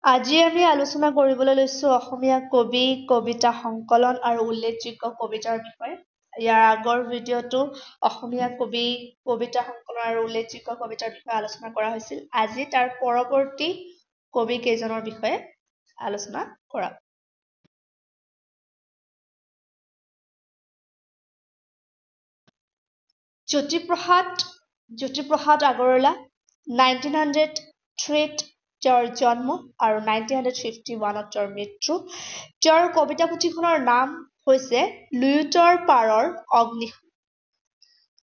আজি আমি আলোচনা কৰিবলৈ লৈছো অসমীয়া কবি, কবিতা সংকলন আৰু উল্লেখযোগ্য কবিতাৰ বিষয়ে। ইয়াৰ আগৰ ভিডিঅ'টো অসমীয়া কবি, কবিতা সংকলন আৰু উল্লেখযোগ্য কবিতাৰ বিষয়ে আলোচনা কৰা হৈছিল। আজি তাৰ পৰৱৰ্তী কবি কেইজনৰ বিষয়ে আলোচনা কৰা। জ্যোতিপ্ৰসাদ আগৰৱালা 1903ত তেওঁৰ জন্ম আৰু 1951ত তেওঁৰ মৃত্যু। তেওঁৰ কবিতা পুথিখনৰ নাম হৈছে লুইতৰ পাৰৰ অগ্নিসুৰ।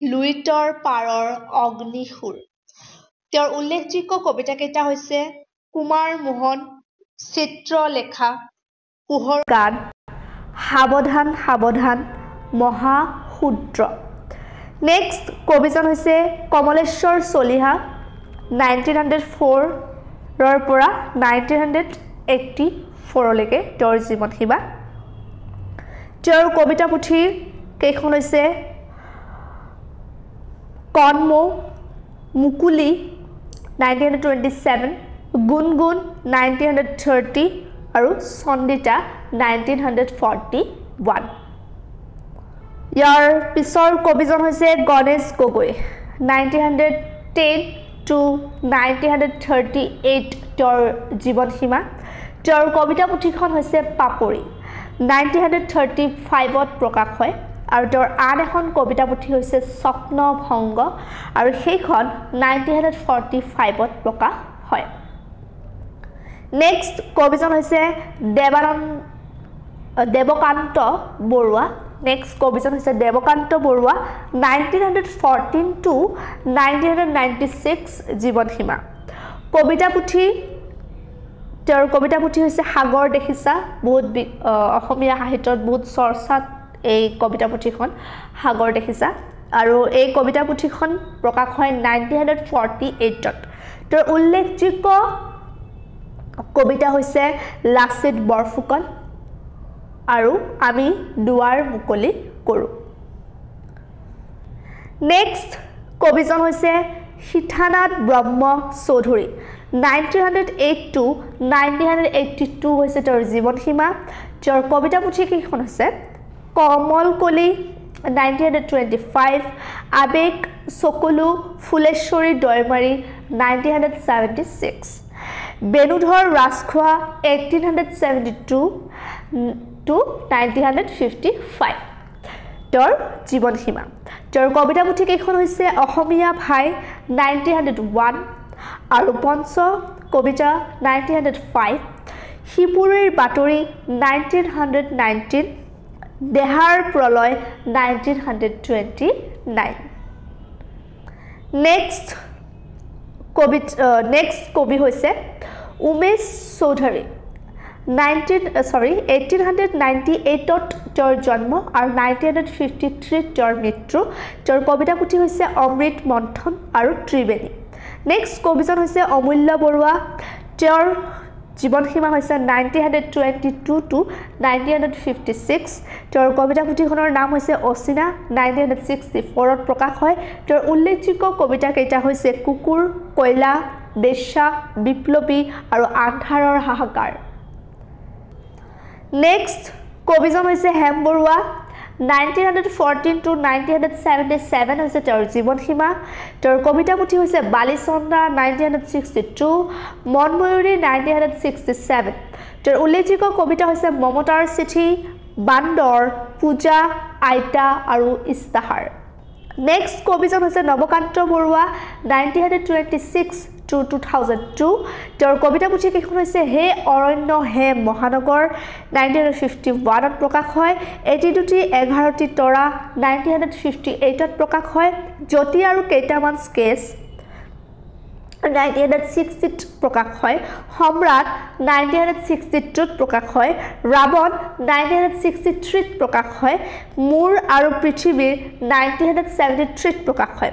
লুইতৰ পাৰৰ অগ্নিসুৰ। তেওঁৰ উল্লেখযোগ্য কবিতা কেইটা হৈছে কুমাৰ মোহন, চিত্ৰলেখা, পোহৰ গান, সাৱধান সাৱধান, মহাশূদ্ৰ। নেক্সট কবিজন হৈছে কমলেশ্বৰ চলিহা, 1904ৰ পৰা 1984লৈকে তেওঁৰ জীৱনসীমা। তেওঁৰ কবিতা পুথি কেইখন হৈছে কণমৌ, মুকুলি 1927, গুণগুণ 1930 আৰু চন্দিতা 1941। ইয়াৰ পিছৰ কবিজন হৈছে গণেশ গগৈ, 1910 টু 1938 তেওঁৰ জীৱনসীমা। তেওঁৰ কবিতা পুথিখন হৈছে পাপৰি, 1935ত প্ৰকাশ হয়। আৰু তেওঁৰ আন এখন কবিতা পুথি হৈছে স্বপ্নভংগ আৰু সেইখন 1945ত প্ৰকাশ হয়। নেক্সট কবিজন হৈছে দেৱকান্ত বৰুৱা। নেক্সট কবিজন হৈছে দেৱকান্ত বৰুৱা, 1914 টু 1996 জীৱনসীমা। কবিতা পুথি তেওঁৰ কবিতা পুথি হৈছে সাগৰ দেখিছা। বহুত অসমীয়া সাহিত্যত বহুত চৰ্চাত এই কবিতা পুথিখন সাগৰ দেখিছা আৰু এই কবিতা পুথিখন প্ৰকাশ হয় 1948ত। তেওঁৰ উল্লেখযোগ্য কবিতা হৈছে লাচিত বৰফুকন আৰু আমি দুৱাৰ মুকলি কৰোঁ। নেক্সট কবিজন হৈছে সিদ্ধানাথ ব্ৰহ্ম চৌধুৰী, 1908 টু 1982 হৈছে তেওঁৰ জীৱনসীমা। তেওঁৰ কবিতা পুথি কেইখন হৈছে কমলকলি 1925, আবেগ চকুলো, ফুলেশ্বৰী দৈমাৰী 1976, বেণুধৰ ৰাজখোৱা 1872 টু 1955 তেওঁৰ জীৱনসীমা। তেওঁৰ কবিতা পুথি কেইখন হৈছে অসমীয়া ভাই 1901 আৰু পঞ্চ কবিতা 1905, সিপুৰীৰ বাতৰি 1919, দেহাৰ প্ৰলয় 1929। নেক্সট কবি হৈছে উমেশ চৌধুৰী, 1898ত তেওঁৰ জন্ম আৰু 1953ত তেওঁৰ মৃত্যু। তেওঁৰ কবিতা পুথি হৈছে অমৃত মন্থন আৰু ত্ৰিবেণী। নেক্সট কবিজন হৈছে অমূল্য বৰুৱা। তেওঁৰ জীৱনসীমা হৈছে 1922 টু 1956। তেওঁৰ কবিতা পুথিখনৰ নাম হৈছে অচিনা, 1964ত প্ৰকাশ হয়। তেওঁৰ উল্লেখযোগ্য কবিতা কেইটা হৈছে কুকুৰ, কয়লা, বেশ্যা, বিপ্লৱী আৰু আন্ধাৰৰ হাহাকাৰ। নেক্সট কবিজন হৈছে হেম বৰুৱা, 1914 টু 1977 হৈছে তেওঁৰ জীৱনসীমা। তেওঁৰ কবিতা পুথি হৈছে বালিচন্দা 1962, মনময়ূৰী 1967। তেওঁৰ উল্লেখযোগ্য কবিতা হৈছে মমতাৰ চিঠি, বান্দৰ, পূজা, আইতা আৰু ইস্তাহাৰ। নেক্সট কবিজন হৈছে নৱকান্ত বৰুৱা, 1926 টু 2002। তেওঁৰ কবিতা পুথি কেইখন হৈছে হে অৰণ্য হে মহানগৰ 1951ত প্ৰকাশ হয়, এটি দুটি 11টি তৰা 1958ত প্ৰকাশ হয়, জ্যোতি আৰু কেইটামান স্কেচ 1960ত প্ৰকাশ হয়, সম্ৰাট 1962ত প্ৰকাশ হয়, ৰাৱণ 1963ত প্ৰকাশ হয়, মোৰ আৰু পৃথিৱীৰ 1973ত প্ৰকাশ হয়,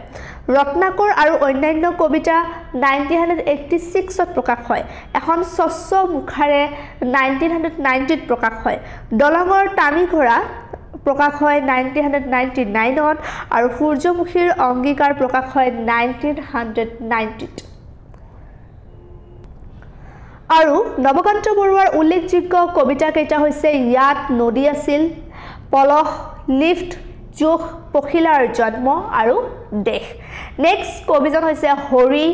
ৰত্নাকৰ আৰু অন্যান্য কবিতা 1986ত প্ৰকাশ হয়, এখন স্বচ্ছ মুখাৰে 1990ত প্ৰকাশ হয়, দলঙৰ তামি ঘোঁৰা প্ৰকাশ হয় 1999ত আৰু সূৰ্যমুখীৰ অংগীকাৰ প্ৰকাশ হয় 1990ত। আৰু নৱকান্ত বৰুৱাৰ উল্লেখযোগ্য কবিতা কেইটা হৈছে ইয়াত নদী আছিল, পলহ, লিফ্ট, জোখ, পখিলাৰ জন্ম আৰু দেশ। নেক্সট কবিজন হৈছে Hari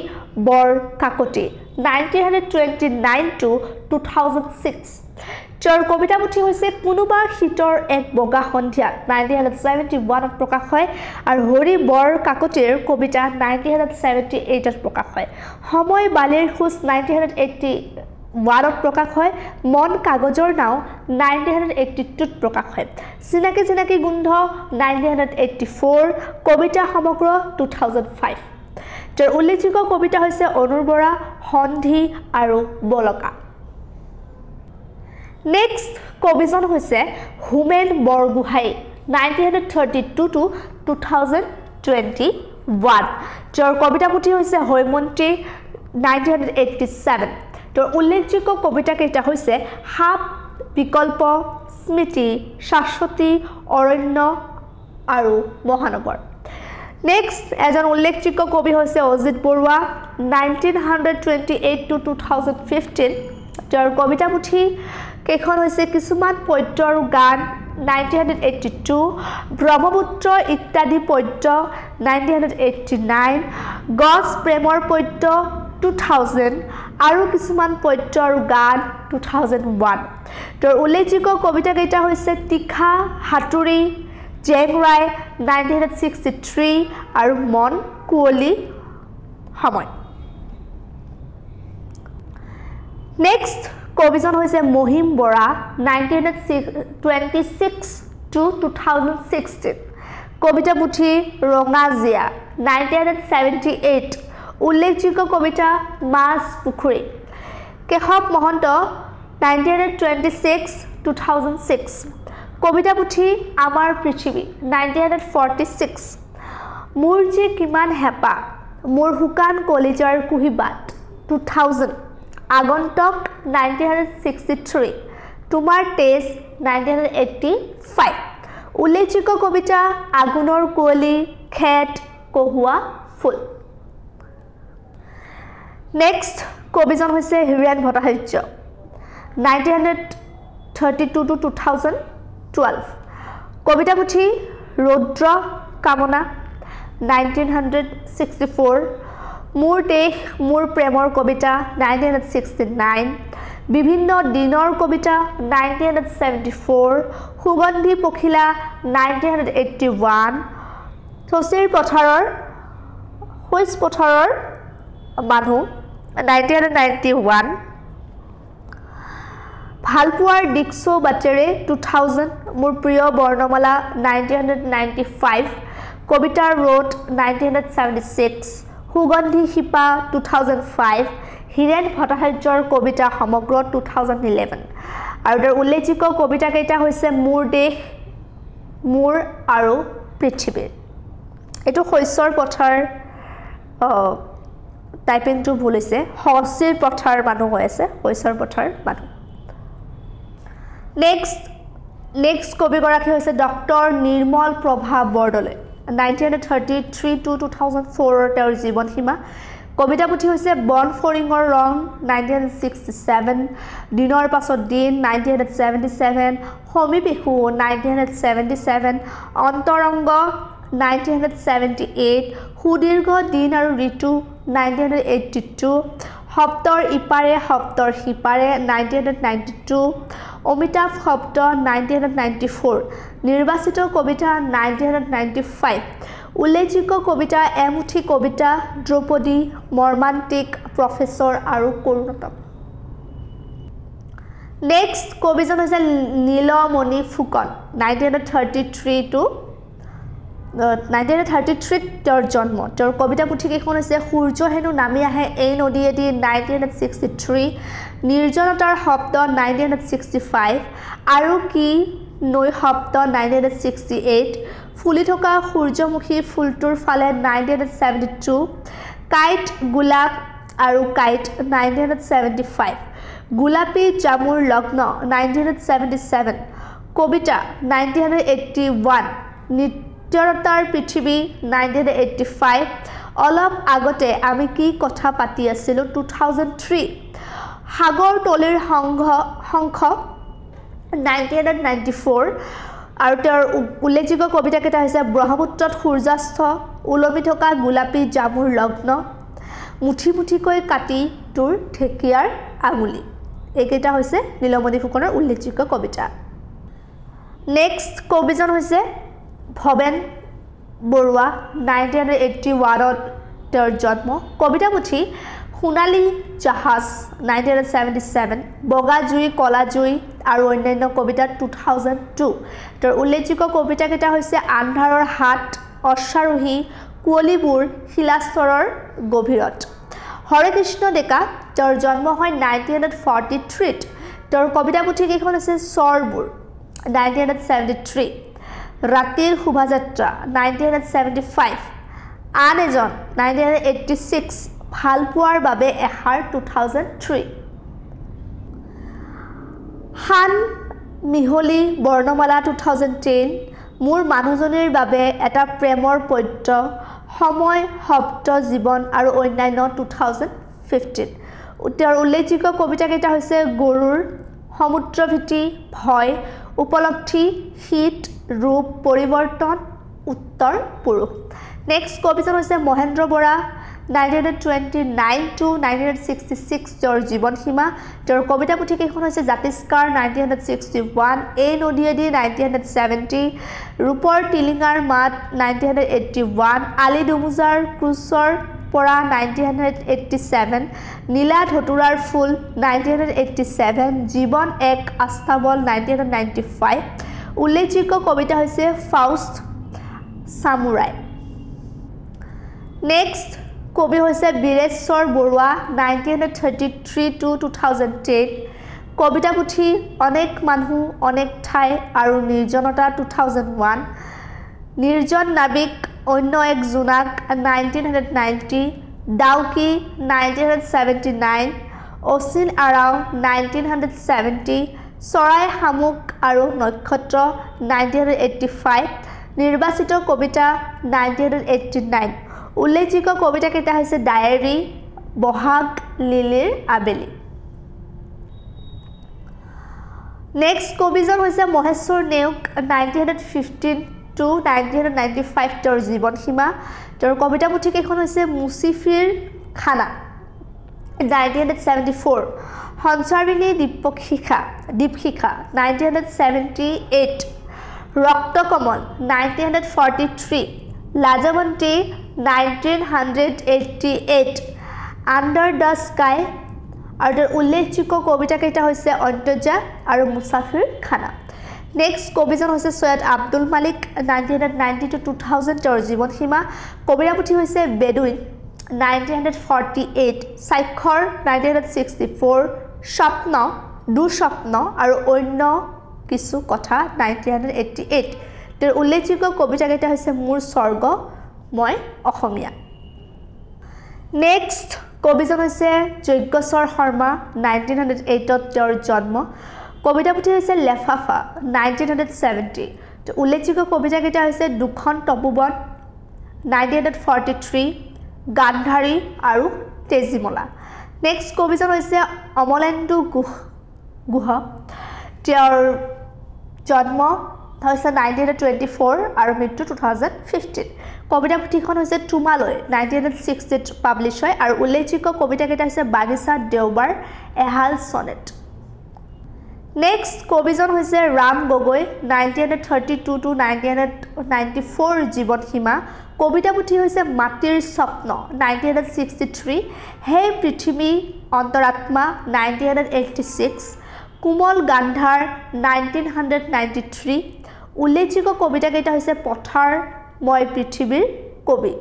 Borkakoti, 1929 to 2006। তেওঁৰ কবিতা পুথি হৈছে কোনোবা শীতৰ এক বগা সন্ধিয়াত, 1971ত প্ৰকাশ হয়। আৰু হৰি বৰকাকতিৰ কবিতা 1978ত প্ৰকাশ হয়। সময় বালিৰ খোজ 1981ত প্ৰকাশ হয়। মন কাগজৰ নাও 1982ত প্ৰকাশ হয়। চিনাকি চিনাকি গোন্ধ 1984, কবিতা সমগ্ৰ 2005। তেওঁৰ উল্লেখযোগ্য কবিতা হৈছে অনুৰ্বৰা, সন্ধি আৰু বলকা। নেক্সট কবিজন হৈছে Homen Borgohain, 1932 to 2021। তেওঁৰ কবিতা পুথি হৈছে হৈমন্তী, 1987। তেওঁৰ উল্লেখযোগ্য কবিতা কেইটা হৈছে সাপ, বিকল্প, স্মৃতি, শাশ্বতী, অৰণ্য আৰু মহানগৰ। নেক্সট এজন উল্লেখযোগ্য কবি হৈছে অজিত বৰুৱা, 1928 to 2015। তেওঁৰ কবিতা পুথি কেইখন হৈছে কিছুমান পদ্য আৰু গান, 1982, ব্ৰহ্মপুত্ৰ ইত্যাদি পদ্য, 1989, গছ প্ৰেমৰ পদ্য, 2000, আৰু কিছুমান পদ্য আৰু গান, 2001। তেওঁৰ উল্লেখযোগ্য কবিতা কেইটা হৈছে তীখা, হাতুৰী, জেংৰাই, 1963 আৰু মন কুঁৱলী সময়। নেক্সট কবিজন হৈছে Mahim Bora, 1926 to 2016। কবিতা পুথি ৰঙাজিয়া, 1978। উল্লেখযোগ্য কবিতা মাছ পুখুৰী। কেশৱ মহন্ত, 1926 2006। কবিতা পুথি আমাৰ পৃথিৱী, 1946। মোৰ যে কিমান হেঁপাহ, মোৰ শুকান কলিজাৰ কুঁহিবাট, 2000। আগন্তক, 1963। তোমাৰ তেজ, 1985। উল্লেখযোগ্য কবিতা আগুনৰ কুঁৱলী, খেত, কহুৱা ফুল। নেক্সট কবিজন হৈছে হীৰেণ ভট্টাচাৰ্য, 1932 to 2012। কবিতা পুথি ৰৌদ্ৰ কামনা, 1964। মোৰ দেশ মোৰ প্ৰেমৰ কবিতা, 1969। বিভিন্ন দিনৰ কবিতা, 1974। সুগন্ধি পখিলা, 1981। শশীৰ পথাৰৰ শইচ পথাৰৰ মানুহ, 1991। ভালপোৱাৰ দিকচৌ বাটেৰে, 2000। মোৰ প্ৰিয় বৰ্ণমালা, 1995। কবিতাৰ ৰ'দ, 1976। সুগন্ধি শিপা, 2005। হীৰেণ ভট্টাচাৰ্যৰ কবিতা সমগ্ৰ, 2011। আৰু তেওঁৰ উল্লেখযোগ্য কবিতা কেইটা হৈছে মোৰ দেশ, মোৰ আৰু পৃথিৱীৰ। এইটো শস্যৰ পথাৰ, টাইপিংটো ভুল হৈছে, শশীৰ পথাৰ মানুহ হৈ আছে, শস্যৰ পথাৰ মানুহ। নেক্সট কবিগৰাকী হৈছে doctor Nirmal Prabha Bordoloi, 1933 to 2004 তেওঁৰ জীৱনসীমা। কবিতা পুথি হৈছে বন ফৰিঙৰ ৰং, 1967। দিনৰ পাছত দিন, 1977। সমীপেশু, 1977। অন্তৰংগ, 1978। সুদীৰ্ঘ দিন আৰু ঋতু, 1982। সপ্তৰ ইপাৰে সপ্তৰ সিপাৰে, 1992। অমিতাভ শব্দ, 1994। নিৰ্বাচিত কবিতা, 1995। উল্লেখযোগ্য কবিতা এমুঠি কবিতা, দ্ৰৌপদী, মৰ্মান্তিক, প্ৰফেচৰ আৰু কৰুণতম। নেক্সট কবিজন হৈছে নীলমণি ফুকন, 1933 to 1933 তেওঁৰ জন্ম। তেওঁৰ কবিতা পুথিকেইখন হৈছে সূৰ্য হেনো নামি আহে এই নদীয়েদি, 1963। নিৰ্জনতাৰ শব্দ, 1965। আৰু কি নৈ শব্দ, 1968। ফুলি থকা সূৰ্যমুখী ফুলটোৰ ফালে, 1972। কাঁইট গোলাপ আৰু কাঁইট, 1975। গোলাপী জামুৰ লগ্ন, 1977। কবিতা, 1981। নিত্যৰতাৰ পৃথিৱী, 1985। অলপ আগতে আমি কি কথা পাতি আছিলোঁ, 2003। সাগৰ তলিৰ শংখ 1994। আৰু তেওঁৰ উল্লেখযোগ্য কবিতাকেইটা হৈছে ব্ৰহ্মপুত্ৰত সূৰ্যাস্ত, ওলমি থকা গোলাপী জামুৰ লগ্ন, মুঠি মুঠিকৈ কাটি তোৰ ঢেকীয়াৰ আঙুলি। এইকেইটা হৈছে নীলমণি ফুকনৰ উল্লেখযোগ্য কবিতা। নেক্সট কবিজন হৈছে ভৱেন বৰুৱা। 1981ত তেওঁৰ জন্ম। কবিতা পুথি সোণালী জাহাজ 1977, বগা জুই কলা জুই আৰু অন্যান্য কবিতা 2002। তেওঁৰ উল্লেখযোগ্য কবিতাকেইটা হৈছে আন্ধাৰৰ হাত, অশ্বাৰোহী, কুঁৱলীবোৰ, শিলাস্তৰৰ গভীৰত। হৰেকৃষ্ণ ডেকা, তেওঁৰ জন্ম হয় 1943ত। তেওঁৰ কবিতা পুথি কেইখন হৈছে চৰবোৰ 1973, ৰাতিৰ শোভাযাত্ৰা 1975, আন এজন 1986, ভালপোৱাৰ বাবে এষাৰ 2003, সান মিহলি বৰ্ণমালা 2010, মোৰ মানুহজনীৰ বাবে এটা প্ৰেমৰ পদ্য, সময় শব্দ জীৱন আৰু অন্যান্য 2015। তেওঁৰ উল্লেখযোগ্য কবিতাকেইটা হৈছে গৰুৰ, সমুদ্ৰভীতি, ভয়, উপলব্ধি, শীত, ৰূপ পৰিৱৰ্তন, উত্তৰ পুৰুষ। নেক্সট কবিজন হৈছে মহেন্দ্ৰ বৰা। 1929 to 1966 তেওঁৰ জীৱনসীমা। তেওঁৰ কবিতা পুথি কেইখন হৈছে জাতিষ্কাৰ 1961, এই নদীয়েদি 1970, ৰূপৰ টিলিঙাৰ মাত 1981, আলি দুমোজাৰ ক্ৰুচৰ পৰা 1987, নীলা ধতুৰাৰ ফুল 1987, জীৱন এক আস্থাবল 1995। উল্লেখযোগ্য কবিতা হৈছে ফাউষ্ট চামুৰাই। নেক্সট কবি হৈছে বীৰেশ্বৰ বৰুৱা 1933 to 2010। কবিতা পুথি অনেক মানুহ অনেক ঠাই আৰু নিৰ্জনতা 2001, নিৰ্জন নাবিক অন্য এক জোনাক 1990, ডাউকি 1979, অচিন আৰাও 1970, চৰাই শামুক আৰু নক্ষত্ৰ 1985, নিৰ্বাচিত কবিতা 1989। উল্লেখযোগ্য কবিতাকেইটা হৈছে ডায়েৰী, বহাগ লিলিৰ আবেলি। নেক্সট কবিজন হৈছে মহেশ্বৰ নেওগ 1915 to 1995 তেওঁৰ জীৱনসীমা। তেওঁৰ কবিতা পুথি কেইখন হৈছে মুচিফিৰ খানা 1974, সঞ্চাৰিণী Dipshikha 1978, ৰক্তকমল 1943, Lajwanti 1988, under the sky. আৰু তেওঁৰ উল্লেখযোগ্য কবিতাকেইটা হৈছে অন্তৰ্জা আৰু মুছাফিৰ খানা। নেক্সট কবিজন হৈছে চৈয়দ আব্দুল মালিক 1990 to 2000 তেওঁৰ জীৱনসীমা। কবিতা পুথি হৈছে বেদুইন 1948, স্বাক্ষৰ 1964, স্বপ্ন দুঃস্বপ্ন আৰু অন্য কিছু কথা 1988। তেওঁৰ উল্লেখযোগ্য কবিতাকেইটা হৈছে মোৰ স্বৰ্গ, মই অসমীয়া। নেক্সট কবিজন হৈছে যজ্ঞেশ্বৰ শৰ্মা 1908ত তেওঁৰ জন্ম। কবিতা পুথি হৈছে লেফাফা 1970। উল্লেখযোগ্য কবিতাকেইটা হৈছে দুখন তপোবন 1943, গান্ধাৰী আৰু তেজীমলা। নেক্সট কবিজন হৈছে অমলেন্দু গুহ। তেওঁৰ জন্ম হৈছে 1924 আৰু মৃত্যু 2015। কবিতা পুথিখন হৈছে তোমালৈ 1960ত পাব্লিছ হয় আৰু উল্লেখযোগ্য কবিতাকেইটা হৈছে বাগিচা, দেওবাৰ, এহাল চনেট। নেক্সট কবিজন হৈছে ৰাম গগৈ 1932 to 1994 জীৱনসীমা। কবিতা পুথি হৈছে মাটিৰ স্বপ্ন 1963, হে পৃথিৱী অন্তৰাত্মা 1986, কোমল গান্ধাৰ 1993। উল্লেখযোগ্য কবিতাকেইটা হৈছে পথাৰ, মই পৃথিৱীৰ কবি।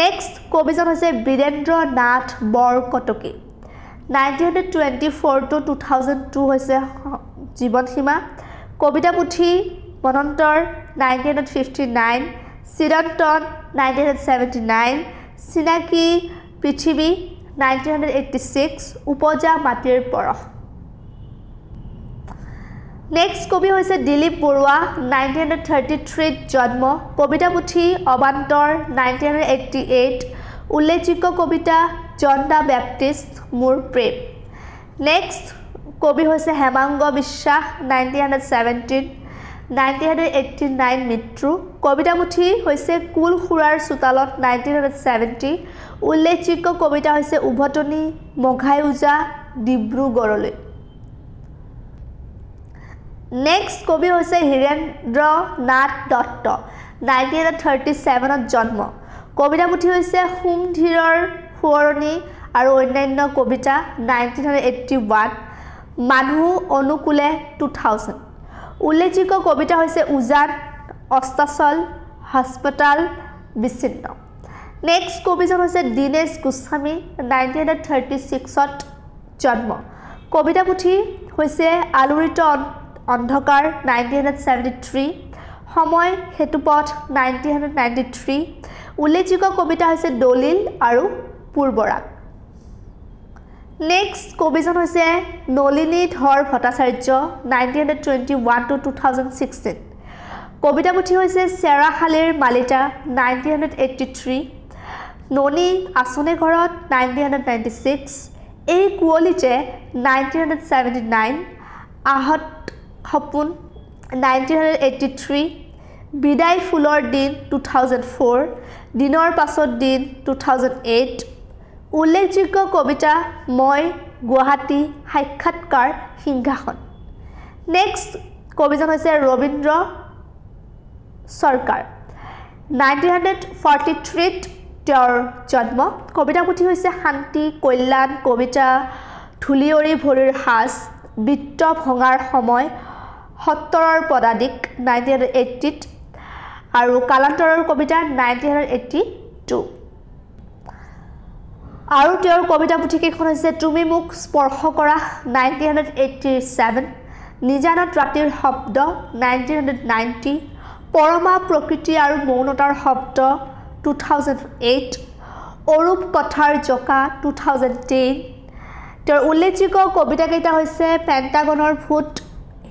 নেক্সট কবিজন হৈছে বীৰেন্দ্ৰ নাথ বৰকটকী 1924 to 2002 হৈছে জীৱনসীমা। কবিতা পুথি মনন্তৰ 1959, চিৰন্তন 1979, চিনাকি পৃথিৱী 1986, উপজা মাটিৰ পৰশ। নেক্সট কবি হৈছে দিলীপ বৰুৱা 1933ত জন্ম। কবিতা পুথি অবান্তৰ 1988, উল্লেখযোগ্য কবিতা জন the Baptist, মোৰ প্ৰেম। নেক্সট কবি হৈছে হেমাংগ বিশ্বাস, 1917, 1989 মৃত্যু। কবিতা পুথি হৈছে কুল খুৰাৰ চোতালত, 1970। উল্লেখযোগ্য কবিতা হৈছে উভতনি, মঘাই ওজা, ডিব্ৰুগড়লৈ। নেক্সট কবি হৈছে হীৰেন্দ্ৰ নাথ দত্ত, 1937ত জন্ম। কবিতা পুথি হৈছে সুমধীৰৰ সোঁৱৰণি আৰু অন্যান্য কবিতা, 1981। মানুহ অনুকূলে, 2000। উল্লেখযোগ্য কবিতা হৈছে উজান, অস্তাচল, হাস্পতাল, বিচ্ছিন্ন। নেক্সট কবিজন হৈছে দীনেশ গোস্বামী, 1936ত জন্ম। কবিতা পুথি হৈছে আলোড়িত অন্ধকাৰ, 1973। সময় সেতুপথ, 1993। উল্লেখযোগ্য কবিতা হৈছে দলিল আৰু পূৰ্বৰাগ। নেক্সট কবিজন হৈছে নলিনী ধৰ ভট্টাচাৰ্য, 1921 টু 2016। কবিতা পুথি হৈছে চেৰাশালীৰ মালিতা, 1983। ননী আচনে ঘৰত, 1996। এই কুঁৱলীতে, 1979। আহত সপোন, 1983। বিদায় ফুলৰ দিন, 2004। দিনৰ পাছত দিন, 2008। উল্লেখযোগ্য কবিতা মই, গুৱাহাটী, সাক্ষাৎকাৰ, সিংহাসন। নেক্সট কবিজন হৈছে ৰবীন্দ্ৰ চৰকাৰ, 1943ত তেওঁৰ জন্ম। কবিতা পুথি হৈছে শান্তি, কল্যাণ, কবিতা, ধূলিয়ৰি ভৰিৰ সাজ, বৃত্ত ভঙাৰ সময়, 70ৰ পদাতিক, 1980ত আৰু কালান্তৰৰ কবিতা, 1982। আৰু তেওঁৰ কবিতা পুথিকেইখন হৈছে তুমি মোক স্পৰ্শ কৰা, 1987, নিজানত ৰাতিৰ শব্দ, 1990, পৰমা প্ৰকৃতি আৰু মৌনতাৰ শব্দ, 2008, অৰূপ কথাৰ জকা, 2010। তেওঁৰ উল্লেখযোগ্য কবিতাকেইটা হৈছে পেণ্টাগনৰ ভূত,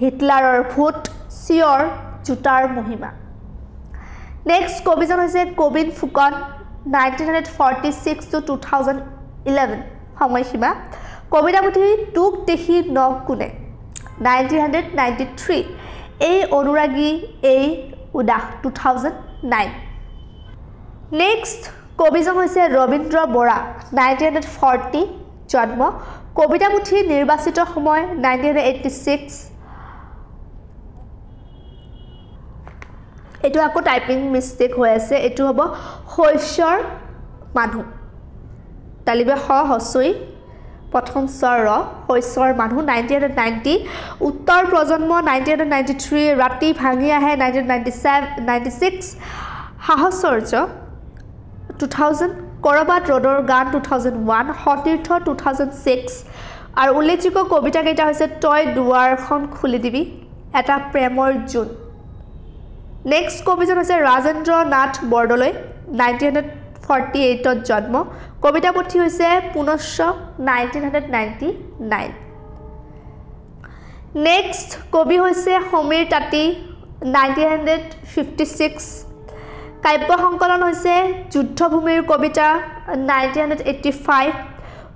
হিটলাৰৰ ভূত, চিঞৰ, জোতাৰ মহিমা। নেক্সট কবিজন হৈছে কবিন ফুকন, 1946 টু 2011 সময়সীমা। কবিতা পুথি তোক দেখি ন কোনে, 1993। এই অনুৰাগী এই উদাস, 2009। নেক্সট কবিজন হৈছে ৰবীন্দ্ৰ বৰা, 1940 জন্ম। কবিতা পুথি নিৰ্বাচিত সময়, 1986। এইটো আকৌ টাইপিং মিষ্টেক হৈ আছে, এইটো হ'ব শস্যৰ মানুহ, তালিবে স হচৈ প্ৰথম চ ৰ, শস্যৰ মানুহ, 1990। উত্তৰ প্ৰজন্ম, 1993। ৰাতি ভাঙি আহে, 1996। সাহচৰ্য, 2000। কৰবাত ৰ'দৰ গান, 2001। সতীৰ্থ, 2006। আৰু উল্লেখযোগ্য কবিতাকেইটা হৈছে তই দুৱাৰখন খুলি দিবি, এটা প্ৰেমৰ জোন। নেক্সট কবিজন হৈছে ৰাজেন্দ্ৰ নাথ বৰদলৈ, 1948ত জন্ম। কবিতা পুথি হৈছে পুনশ্চ, 1999। নেক্সট কবি হৈছে সমীৰ তাঁতী, 1956। কাব্য সংকলন হৈছে যুদ্ধভূমিৰ কবিতা, 1985।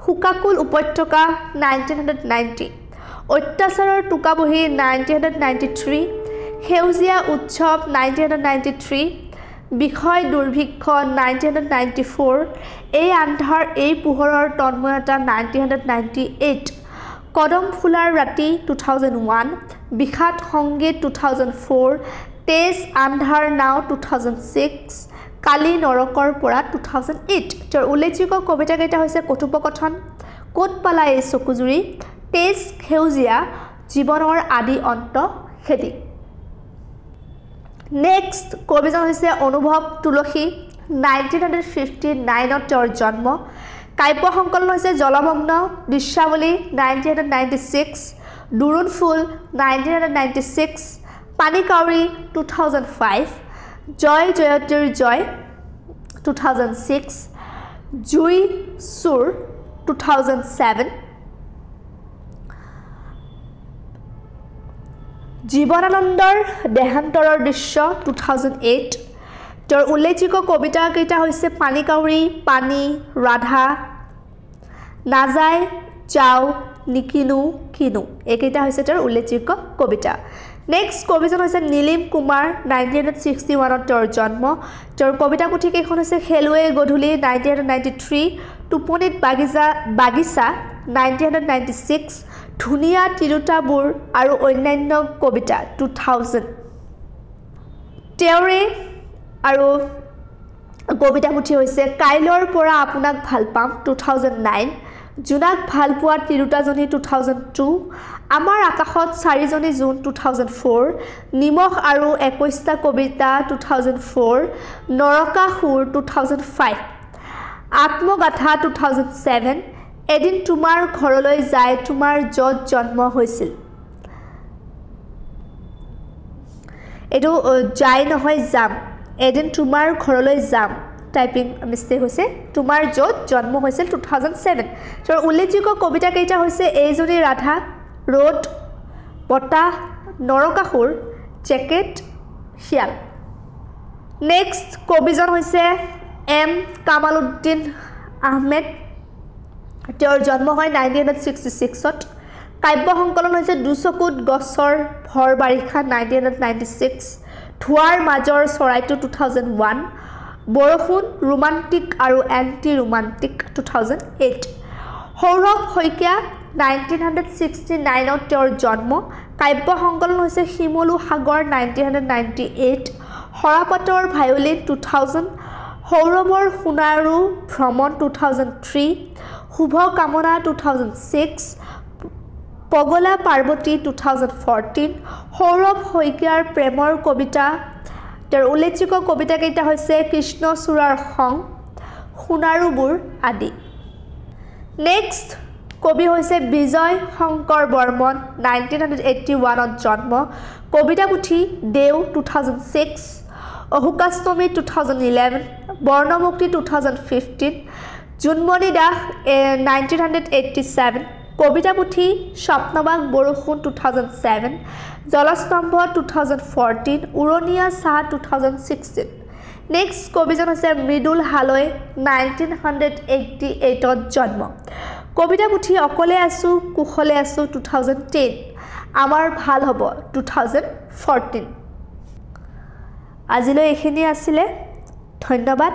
শোকাকুল উপত্যকা, 1990। অত্যাচাৰৰ টোকাবহী, 1993। সেউজীয়া উৎসৱ, 1993। বিষয় দুৰ্ভিক্ষ, 1994। এই আন্ধাৰ এই পোহৰৰ তন্ময়তা, 1998। কদম ফুলাৰ ৰাতি, 2001। বিষাদ সংগীত, 2004। তেজ আন্ধাৰ নাও, 2006। কালি নৰকৰ পৰা, 2008। তেওঁৰ উল্লেখযোগ্য কবিতাকেইটা হৈছে কথোপকথন, ক'ত পালা এই চকুজুৰি, তেজ সেউজীয়া, জীৱনৰ আদি অন্ত খেদি। নেক্সট কবিজন হৈছে অনুভৱ তুলসী, 1959ত তেওঁৰ জন্ম। কাব্য সংকলন হৈছে জলমগ্ন, দৃশ্যাৱলী, 1996, দোৰোণ ফুল, 1996, পানীকাউৰী, 2005, জয় জয়তীৰ জয়, 2006, জুই চুৰ, 2007, জীৱনানন্দৰ দেহান্তৰৰ দৃশ্য, 2008। তেওঁৰ উল্লেখযোগ্য কবিতাকেইটা হৈছে পানীকাউৰী, পানী, ৰাধা, নাযায়, যাওঁ, নিকিনো কিনো, এইকেইটা হৈছে তেওঁৰ উল্লেখযোগ্য কবিতা। নেক্সট কবিজন হৈছে নীলিম কুমাৰ, 1961ত তেওঁৰ জন্ম। তেওঁৰ কবিতা পুথিকেইখন হৈছে খেলুৱৈ গধূলি 1993, টোপনিত বাগিচা 1996, ধুনীয়া তিৰোতাবোৰ আৰু অন্যান্য কবিতা 2000। তেওঁৰে আৰু কবিতা পুথি হৈছে কাইলৈৰ পৰা আপোনাক ভাল পাম 2009, জোনাক ভালপোৱা তিৰোতাজনী 2002, আমাৰ আকাশত চাৰিজনী জোন 2004, নিমখ আৰু 21টা কবিতা 2004, নৰকাসুৰ 2005, আত্মগাথা 2007, এদিন তোমাৰ ঘৰলৈ যায় তোমাৰ য'ত জন্ম হৈছিল, এইটো যায় নহয় যাম, এদিন তোমাৰ ঘৰলৈ যাম, টাইপিং মিষ্টেক হৈছে, তোমাৰ য'ত জন্ম হৈছিল 2007। তেওঁৰ উল্লেখযোগ্য কবিতা কেইটা হৈছে এইজনী ৰাধা, ৰ'দ, বতাহ, নৰকাসুৰ, জেকেট, শিয়াল। নেক্সট কবিজন হৈছে এম কামালুদ্দিন আহমেদ। তেওঁৰ জন্ম হয় 1966ত। কাব্য সংকলন হৈছে দুচকুত গছৰ ভৰ বাৰিষা 1996, ধোঁৱাৰ মাজৰ চৰাইটো 2001, বৰষুণ ৰোমান্টিক আৰু এণ্টি ৰোমান্টিক 2008। সৌৰভ শইকীয়া 1969ত তেওঁৰ জন্ম। কাব্য সংকলন হৈছে শিমলু সাগৰ 1998, সৰাপাতৰ ভায়লিন 2000, সৌৰভৰ সোণাৰু ভ্ৰমণ 2003, শুভ কামনা 2006, পগলা পাৰ্বতী 2014, সৌৰভ শইকীয়াৰ প্ৰেমৰ কবিতা। তেওঁৰ উল্লেখযোগ্য কবিতাকেইটা হৈছে কৃষ্ণচূড়াৰ খং, সোণাৰুবোৰ আদি। নেক্সট কবি হৈছে বিজয় শংকৰ বৰ্মন, 1981ত জন্ম। কবিতা পুথি দেও 2006, অশোকাষ্টমী 2011, বৰ্ণমুক্তি 2015, জোনমণি দাস 1987, কবিতা পুথি স্বপ্নবাগ বৰষুণ 2007, জলস্তম্ভ 2014, উৰণীয়া চাহ 2016। নেক্সট কবিজন হৈছে মৃদুল হালৈ, 1988ত জন্ম। কবিতা পুথি অকলে আছোঁ কুশলে আছোঁ 2010, আমাৰ ভাল হ'ব 2014। আজিলৈ এইখিনি আছিলে, ধন্যবাদ।